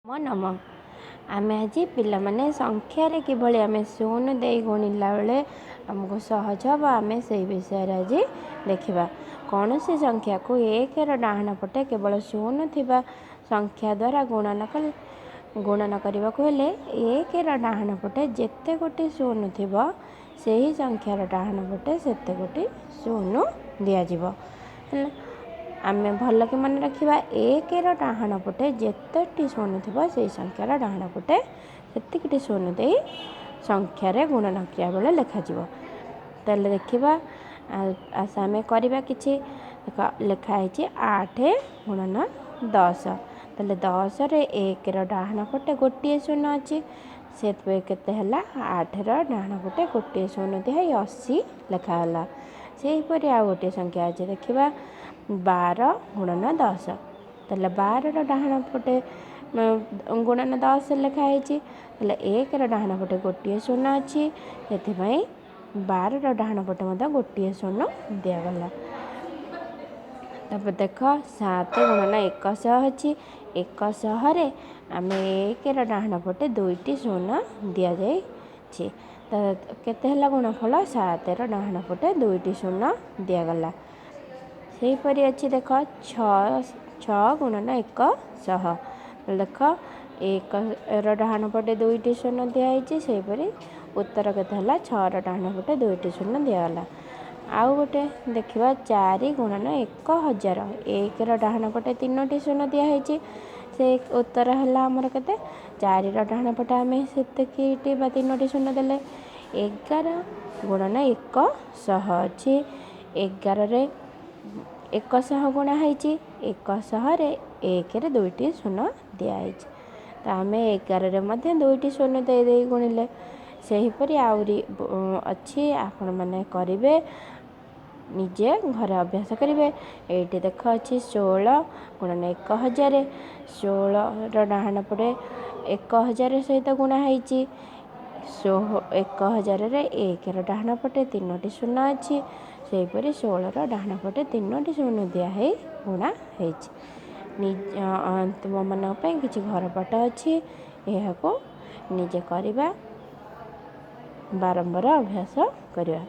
ନମ। ଆମେ ଆଜି ପିଲାମାନେ ସଂଖ୍ୟାରେ କିଭଳି ଆମେ ଶୂନ ଦେଇ ଗୁଣିଲା ବେଳେ ଆମକୁ ସହଜ ହେବ, ଆମେ ସେଇ ବିଷୟରେ ଆଜି ଦେଖିବା। କୌଣସି ସଂଖ୍ୟାକୁ ଏକର ଡାହାଣ ପଟେ କେବଳ ଶୂନ ଥିବା ସଂଖ୍ୟା ଦ୍ୱାରା ଗୁଣନ କଲେ, ଗୁଣନ କରିବାକୁ ହେଲେ ଏକର ଡାହାଣ ପଟେ ଯେତେ ଗୋଟି ଶୂନ ଥିବ, ସେହି ସଂଖ୍ୟାର ଡାହାଣ ପଟେ ସେତେ ଗୋଟି ଶୂନ ଦିଆଯିବ। ହେଲା, ଆମେ ଭଲକି ମନେ ରଖିବା, ଏକର ଡାହାଣ ପଟେ ଯେତେଟି ଶୂନ ଥିବ, ସେଇ ସଂଖ୍ୟାର ଡାହାଣ ପଟେ ସେତିକିଟି ଶୂନ ଦେଇ ସଂଖ୍ୟାରେ ଗୁଣନ କ୍ରିୟା ବେଳେ ଲେଖାଯିବ। ତାହେଲେ ଦେଖିବା, ଆସ ଆମେ କରିବା କିଛି। ଦେଖ, ଲେଖା ହେଇଛି 8 ଗୁଣନ 10। ତାହେଲେ 10ରେ ଏକର ଡାହାଣ ପଟେ ଗୋଟିଏ ଶୂନ ଅଛି, ସେଥିପାଇଁ କେତେ ହେଲା? 8ର ଡାହାଣ ପଟେ ଗୋଟିଏ ଶୂନ ଦିଆ ହେଇ 80 ଲେଖା ହେଲା। ସେହିପରି ଆଉ ଗୋଟିଏ ସଂଖ୍ୟା ଅଛି, ଦେଖିବା, 12 ଗୁଣନ 10। ତାହେଲେ 12ର ଡାହାଣ ପଟେ ଗୁଣନ 10 ଲେଖା ହେଇଛି। ତାହେଲେ ଏକର ଡାହାଣ ପଟେ ଗୋଟିଏ ଶୂନ ଅଛି, ସେଥିପାଇଁ 12ର ଡାହାଣ ପଟେ ମଧ୍ୟ ଗୋଟିଏ ଶୂନ ଦିଆଗଲା। ତାପରେ ଦେଖ, 7 ଗୁଣନ 100 ଅଛି। 100ରେ ଆମେ ଏକର ଡାହାଣ ପଟେ 2ଟି ଶୂନ ଦିଆଯାଇଛି। ତ କେତେ ହେଲା ଗୁଣଫଳ? 7ର ଡାହାଣ ପଟେ 2ଟି ଶୂନ ଦିଆଗଲା। ସେହିପରି ଅଛି ଦେଖ, 6, 6 ଗୁଣନ 100। ଦେଖ, ଏକର ଡାହାଣ ପଟେ 2ଟି ଶୂନ ଦିଆହେଇଛି। ସେହିପରି ଉତ୍ତର କେତେ ହେଲା? 6ର ଡାହାଣ ପଟେ 2ଟି ଶୂନ ଦିଆଗଲା। ଆଉ ଗୋଟେ ଦେଖିବା, 4 ଗୁଣନ 1000। ଏକର ଡାହାଣ ପଟେ 3ଟି ଶୂନ ଦିଆହେଇଛି। ସେ ଉତ୍ତର ହେଲା ଆମର କେତେ? 4ର ଡାହାଣ ପଟେ ଆମେ ସେତିକିଟି ବା 3ଟି ଶୂନ ଦେଲେ। 11 ଗୁଣନ 100 ଅଛି। 11ରେ 100 ଗୁଣା ହେଇଛି। 100ରେ ଏକରେ 2ଟି ଶୂନ ଦିଆହେଇଛି, ତ ଆମେ 11ରେ ମଧ୍ୟ 2ଟି ଶୂନ ଦେଇ ଦେଇ ଗୁଣିଲେ। ସେହିପରି ଆହୁରି ଅଛି, ଆପଣମାନେ କରିବେ, ନିଜେ ଘରେ ଅଭ୍ୟାସ କରିବେ। ଏଇଠି ଦେଖ ଅଛି 16 ଗୁଣନ 1000। 16ର ଡାହାଣ ପଟେ 1000 ସହିତ ଗୁଣା ହେଇଛି। 1000ରେ ଏକର ଡାହାଣ ପଟେ 3ଟି ଶୂନ ଅଛି। ସେହିପରି 16ର ଡାହାଣ ପଟେ 3ଟି ଶୂନ ଦିଆ ହେଇ ଗୁଣା ହେଇଛି। ତୁମମାନଙ୍କ ପାଇଁ କିଛି ଘର ପାଠ ଅଛି, ଏହାକୁ ନିଜେ କରିବା, ବାରମ୍ବାର ଅଭ୍ୟାସ କରିବା।